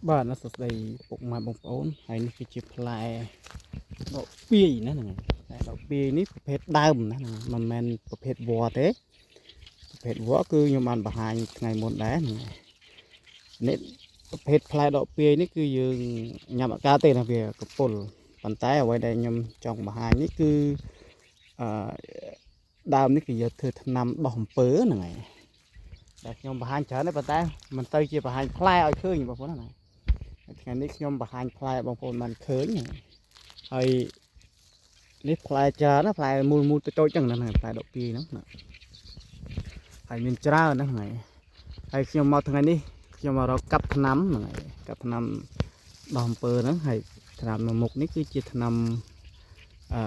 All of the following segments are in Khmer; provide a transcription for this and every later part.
បាទណាសួស្តីពុកម៉ែបងប្អូនហើយនេះគឺជាផ្លែដកពាយណាហ្នឹងហើយផ្លែដកពាយនេះប្រភេទដើមណាហ្នឹងហើយមិនមែនប្រភេទវល្លិទេប្រភេទវល្លិគឺខ្ញុំបានបង្ហាញថ្ងៃមុនដែរហ្នឹងហើយនេះប្រភេទផ្លែដកពាយនេះគឺយើងញ៉ាំអត់កើតទេណាវាកពុលប៉ុន្តែអ្វីដែលខ្ញុំចង់បង្ហាញនេះគឺអឺដើមនេះគឺយកធ្វើថ្នាំដោះអំពើហ្នឹងហើយដែលខ្ញុំបង្ហាញច្រើនទេប៉ុន្តែមិនទៅជាបង្ហាញផ្លែឲ្យឃើញបងប្អូនណា ថ្ងៃនេះខ្ញុំបង្ហាញផ្លែបងប្អូនបានឃើញហើយនេះផ្លែច្រើនណាផ្លែមូលមូលតូចៗចឹងហ្នឹងផ្លែដកពីហ្នឹងណាហើយមានច្រើនណាស់ហ្នឹងហើយខ្ញុំមកថ្ងៃនេះខ្ញុំមករកកាប់ថ្នាំហ្នឹងហើយកាប់ថ្នាំដោះអំពើហ្នឹងហើយថ្នាំនៅមុខនេះគឺជាថ្នាំអឺ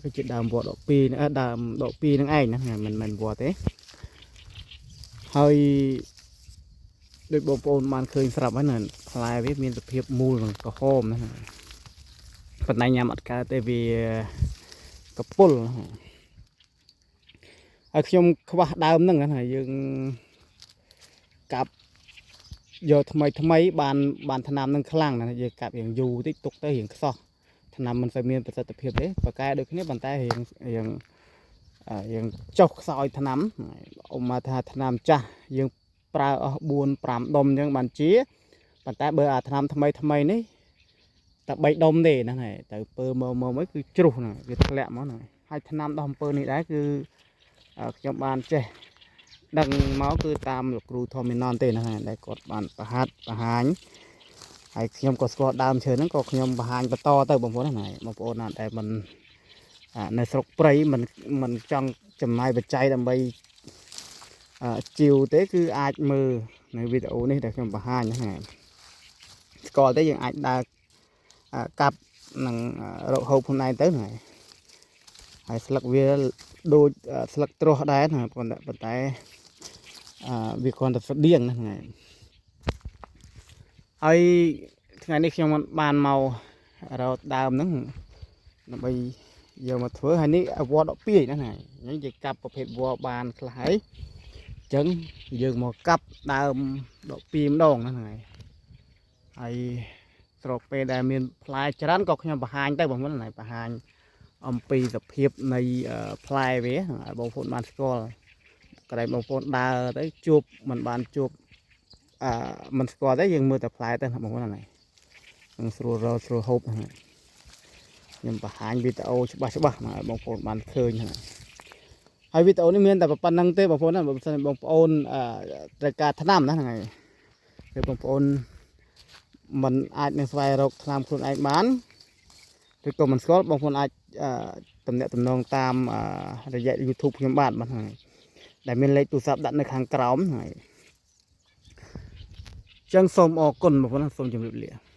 គឺជាដើមវល្លិដកពីអឺដើមដកពីហ្នឹងឯងណាមិនមែនវល្លិទេហើយ ដូចបងប្អូនបានឃើញស្រាប់ហើយណាផ្លែវាមានសភាពមូលនិងក្រហមណាប៉ុន្តែញ៉ាំអត់កើតទេវាកពុលហើយខ្ញុំខ្វះដើមហ្នឹងណាយើងកាប់យកថ្មីថ្មីបានបានថ្នាំនឹងខ្លាំងណាយើងកាប់រៀងយូរតិចទុកទៅរៀងខ្សោះថ្នាំមិនសូវមានប្រសិទ្ធភាពទេបកកែដូចគ្នាប៉ុន្តែរៀងរៀងរៀងចុះខ្សោយថ្នាំអ៊ំមកថាថ្នាំចាស់យើងប្រើអស់4 5ដុំអញ្ចឹងបានជាប៉ុន្តែបើអាថ្នាំថ្មីថ្មីនេះតែ3ដុំទេហ្នឹងហើយទៅពើមកមកមកគឺជ្រុះហ្នឹងវាធ្លាក់មកហ្នឹងហើយថ្នាំដោះអំពើនេះដែរគឺខ្ញុំបានចេះដឹងមកគឺតាមលោកគ្រូធម្មមីណនទេហ្នឹងហើយដែលគាត់បានប្រហាត់បង្ហាញហើយខ្ញុំក៏ស្គាល់ដើមឈើហ្នឹងក៏ខ្ញុំបង្ហាញបន្តទៅបងប្អូនហ្នឹងហើយបងប្អូនណាដែលមិននៅស្រុកព្រៃមិនមិនចង់ចំណាយបច្ច័យដើម្បី ជាវទេគឺអាចមើលនៅវីដេអូនេះដែលខ្ញុំបង្ហាញហ្នឹងហើយស្គាល់ទេយើងអាចដើរកាប់នឹងរកហូបខ្លួនឯងទៅហ្នឹងហើយហើយស្លឹកវាដូចស្លឹកត្រួសដែរណាប៉ុន្តែប៉ុន្តែវាគ្រាន់តែស្តៀងហ្នឹងហើយហើយថ្ងៃនេះខ្ញុំបានមករកដើមហ្នឹងដើម្បីយកមកធ្វើហើយនេះវល្លិដកពាយហ្នឹងហើយអញ្ចឹងយើងកាប់ប្រភេទវល្លិបានខ្លះហើយចឹងយើងមកកាប់ដើមដកពីម្ដងហ្នឹងហើយហើយស្របពេលដែលមានផ្លែច្រើនក៏ខ្ញុំបង្ហាញទៅបងប្អូនណាបង្ហាញអំពីសភាពនៃផ្លែវាឲ្យបងប្អូនបានស្គាល់ក្រែងបងប្អូនដើរទៅជួបមិនបានជួបអឺមិនស្គាល់ទេយើងមើលតែផ្លែទៅបងប្អូនណានឹងស្រួលរកស្រួលហូបហ្នឹងខ្ញុំបង្ហាញវីដេអូច្បាស់ច្បាស់មកឲ្យបងប្អូនបានឃើញហ្នឹង ហើយវីដេអូនេះមានតែប៉ុណ្្នឹងទេបងប្អូនណាបើមិនសិនបងប្អូនត្រូវការថ្នាំណាហ្នឹងហើយគឺបងប្អូនមិនអាចនឹងស្វែងរកថ្នាំខ្លួនឯងបានឬក៏មិនស្គាល់បងប្អូនអាចតំណាក់តំណងតាមរយៈ YouTube ខ្ញុំបាទបាទហ្នឹងហើយដែលមានលេខទូរស័ព្ទដាក់នៅខាងក្រោមហ្នឹងហើយអញ្ចឹងសូមអរគុណបងប្អូនសូមជម្រាបលា។